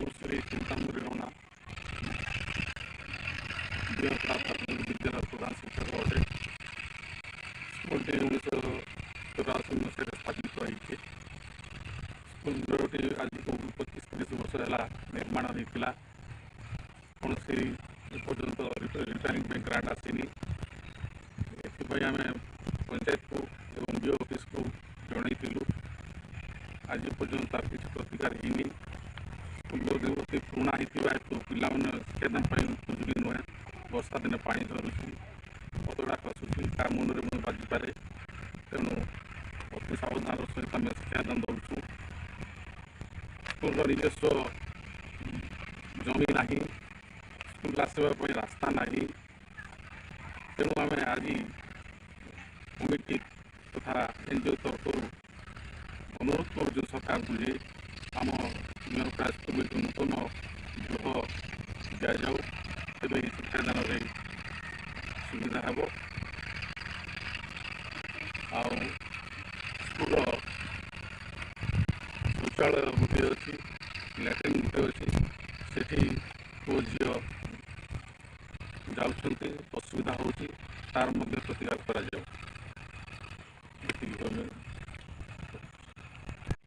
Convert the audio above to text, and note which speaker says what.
Speaker 1: ମୁଁ ଶ୍ରୀ ଚିନ୍ତାମଣି ରଣା, ପ୍ରାଥମିକ ବିଦ୍ୟାଳୟ ପ୍ରଧାନ ଶିକ୍ଷକ ଅଟେ। ସ୍କୁଲଟି 1984 ମସିହାରେ ସ୍ଥାପିତ ହେଇଛି। ସ୍କୁଲ ଗୃହଟି ଆଜିକୁ 25-30 ବର୍ଷ ହେଲା ନିର୍ମାଣ ହେଇଥିଲା। କୌଣସି ଏପର୍ଯ୍ୟନ୍ତ ରିପେୟାରିଂ ପାଇଁ ଗ୍ରାଣ୍ଟ ଆସିନି। ଏଥିପାଇଁ ଆମେ ପଞ୍ଚାୟତକୁ ଏବଂ ବିଓ ଅଫିସକୁ ଜଣାଇଥିଲୁ। ଆଜି ପର୍ଯ୍ୟନ୍ତ ତାର କିଛି ପ୍ରତିକାର ହେଇନି। ସ୍କୁଲ ଅତି ପୁରୁଣା ହେଇଥିବା ହେତୁ ପିଲାମାନେ ଶିକ୍ଷାଦାନ ପାଇଁ ଉପଯୋଗୀ ନୁହେଁ। ବର୍ଷା ଦିନେ ପାଣି ଝରୁଛି, ଅତଡ଼ା ଖସୁଛି, କାହା ମୁଣ୍ଡରେ ମଧ୍ୟ ବାଜିପାରେ। ତେଣୁ ଅତି ସାବଧାନର ସହିତ ଆମେ ଶିକ୍ଷାଦାନ ଦେଉଛୁ। ସ୍କୁଲର ନିଜସ୍ୱ ଜମି ନାହିଁ, ସ୍କୁଲ ଆସିବା ପାଇଁ ରାସ୍ତା ନାହିଁ। ତେଣୁ ଆମେ ଆଜି କମିଟି ତଥା ଏନଜିଓ ତରଫରୁ ଅନୁରୋଧ କରୁଛୁ ସରକାରଙ୍କୁ ଯେ ଆମ ନିୟର ସ୍କୁଲ ଏକ ନୂତନ ଗୃହ ଦିଆଯାଉ, ତେବେ ଏହି ଶିକ୍ଷାଦାନରେ ସୁବିଧା ହେବ। ଆଉ ସ୍କୁଲର ଶୌଚାଳୟ ଗୋଟିଏ ଅଛି, ଲାଟ୍ରିନ୍ ଗୋଟେ ଅଛି। ସେଠି ପୁଅ ଝିଅ ଯାଉଛନ୍ତି, ଅସୁବିଧା ହେଉଛି, ତାର ମଧ୍ୟ ପ୍ରତିକାର କରାଯାଉ। ଏତିକି ଆମେ